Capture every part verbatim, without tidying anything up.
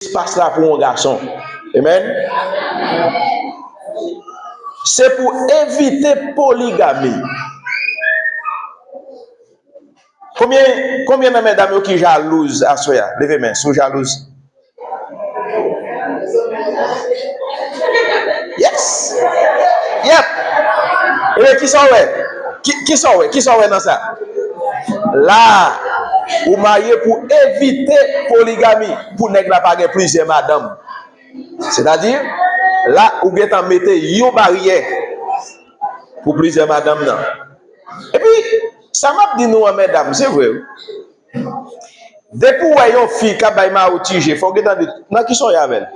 espas la pou yon gason. Amen. Se pou evite poligami. Konbyen, konbyen nan medam yo ki jalouz aswè a? Leve men, si w jalouz. Yes. Yep. Ebyen, kisa w wè? Ki, kisa w wè? Kisa w wè nan sa? La, ou marye pou evite poligami, pou nèg la pa gen plizyè madanm. Sètadi, la, ou gentan mete yon baryè pou plizyè madanm nan. Epi, sa m ap di nou an, medam, se vre, wi. Depi w wè yon fi k ap bay mari w ti je, fò w gentan di, nan kisa w ye avè l?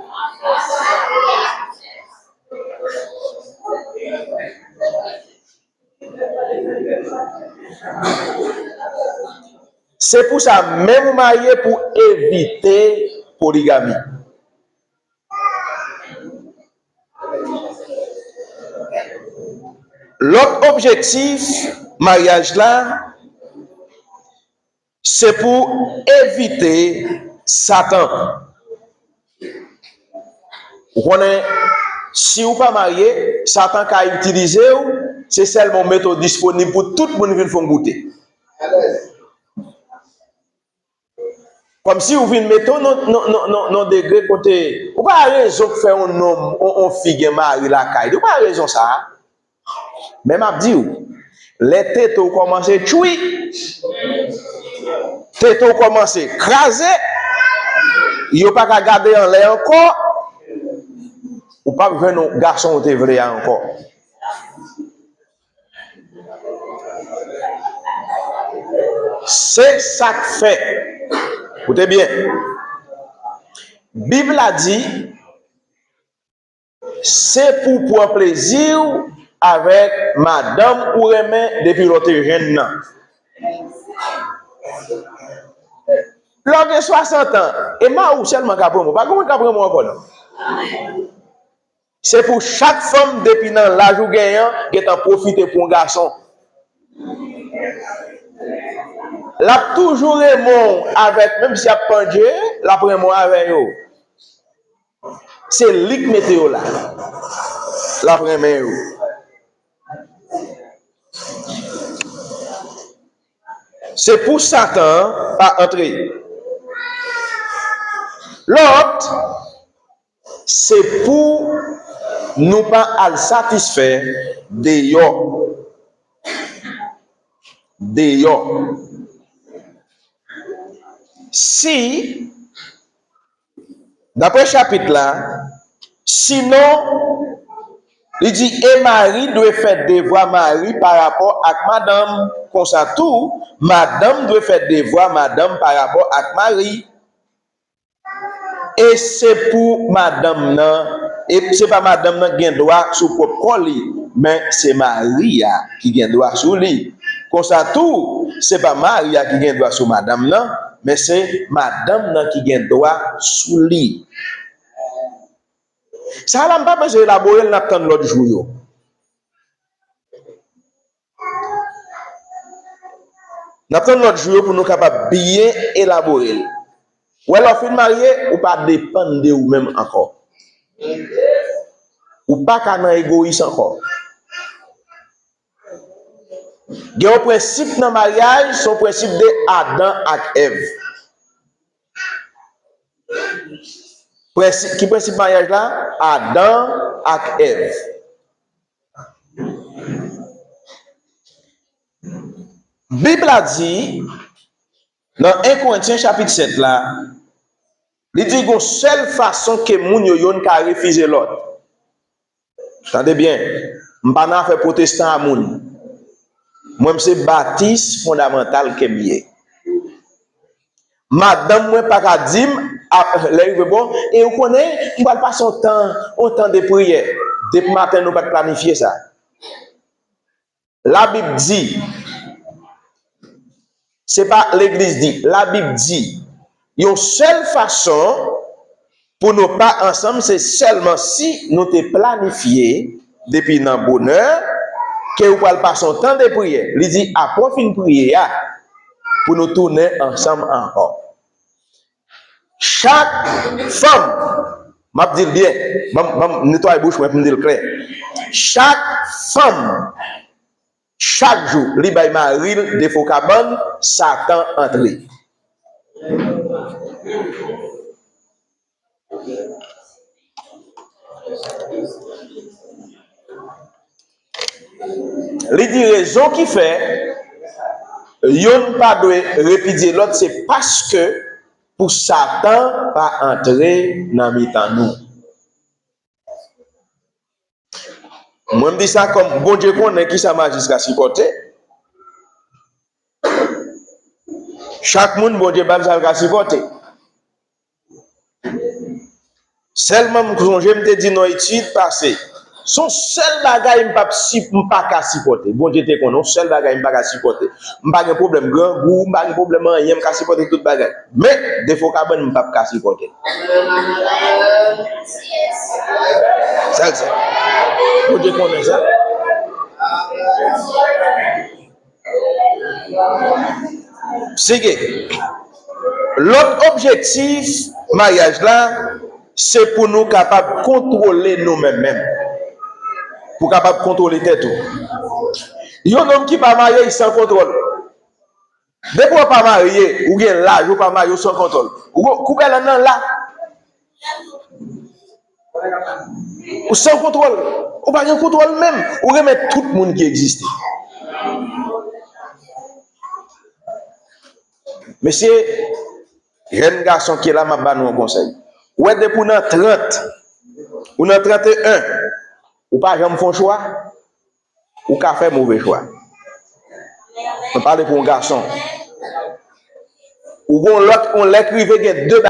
Se pou sa, menm ou marye pou evite poligami. Lòt objektif maryaj la, se pou evite Satan. Ou konnen, si ou pa marye, Satan ka itilize w, se sèlman w mete w disponib pou tout moun vin fè w goute. Kòmsi ou vin mete w nan, nan, nan, nan, nan degre kote ou pa rezon k fè yon nonm, yon, yon fi gen mari lakay li. Ou pa rezon sa a. Men m ap di w, lè tete w kòmanse tchwi, tete w kòmanse kraze, yo pa ka gade anlè ankò, ou p ap jwenn yon gason ou te vle a ankò. Se sa k fè, koute byen, Bib la di, se pou w pran plezi w avèk madanm ou renmen depi lè w te jenn nan. Lè w gen swasant an, e mari w sèlman k ap renmen w, pa gen moun k ap renmen w ankò non. Se pou chak fanm depi nan laj ou genyen an gentan pwofite pou yon gason. L ap toujou renmen w avèk, menm si y ap pandje, l ap renmen w avè yo. Se li k mete yo la. L ap renmen yo. Se pou Satan an pa antre. Lòt, se pou nou pa al satisfè deyò. Deyò. Si, daprè chapit la, sinon, li di, e mari dwe fè devwa mari parapò ak madanm, konsa tou, madanm dwe fè devwa madanm parapò ak mari. E se pou madanm nan, e se pa madanm nan ki gen dwa sou pwòp kò li, men se mari a ki gen dwa sou li. Konsa tou, se pa mari a ki gen dwa sou madanm nan, men se madanm nan ki gen dwa sou li. Sa a la, m pa bezwen elabore l, n ap tann lòt jou yo. N ap tann lòt jou yo pou nou kapab byen elabore l. Ou wè, lè w fin marye, ou pa depann de ou menm ankò. Ou pa ka nan egoyis ankò. Gen yon prensip nan maryaj, se yon prensip de Adan ak Èv. Prensip, ki prensip maryaj la? Adan ak Èv. Bib la di, nan en Korentyen chapit sèt la, li di gon sèl fason ke moun yo yonn ka refize lòt. Tande byen, m pa nan afè pwotestan a moun. Mwen, m se batis fondamantal ke m ye. Madanm mwen pa ka di m, a, lè rive bon, e ou konnen, m pral pase yon tan, yon tan de priyè. Depi maten, nou pa t planifye sa. Labib di, se pa legliz di, Labib di, yon sèl fason pou nou pa ansanm, se sèlman si nou te planifye depi nan bonè ke ou pral pase yon tan de priyè. Li di, apre w fin priye a, pou nou tounen ansanm ankò. Chak fanm, m ap di l byen, ban m, ban m netwaye bouch mwen pou m di l klè. Chak fanm, chak jou, li bay mari l defo kabann, Satan antre. Li di rezon ki fè youn pa dwe repidye lòt, se paske pou Satan pa antre nan mitan nou. Mwen, m di sa kòm Bondye konnen ki sa majis ka sipòte. Chak moun, Bondye ba l sa l ka sipòte. Sèlman, m sonje m te di nan etid pase, se yon sèl bagay m p ap si, m pa ka sipòte. Bondye te konnen, yon sèl bagay m pa ka sipòte. M pa gen pwoblèm grangou, m pa gen pwoblèm anyen, m ka sipòte tout bagay. Men, defo kabann, m p ap ka sipòte. Sèl sa. Bondye konnen sa. Sige. Lòt objektif maryaj la, se pou nou kapab kontwole nou menm menm. Pou kapab kontwole tèt ou. Yon nonm ki pa marye, li san kontwòl. Depi w pa marye, ou gen laj, ou pa marye, ou san kontwòl. Ou gon koupèl nan la. Ou san kontwòl. Ou pa gen kontwòl menm. Ou renmen tout moun ki egziste. Mesye, jèn gason ki la, m ap ba nou yon konsèy. Ou wè, depi w nan trant, ou nan trant e en, ou pa janm fè yon chwa, ou ka fè move chwa. Mwen pale pou yon gason. Ou gon lòt, yon lè k rive gen de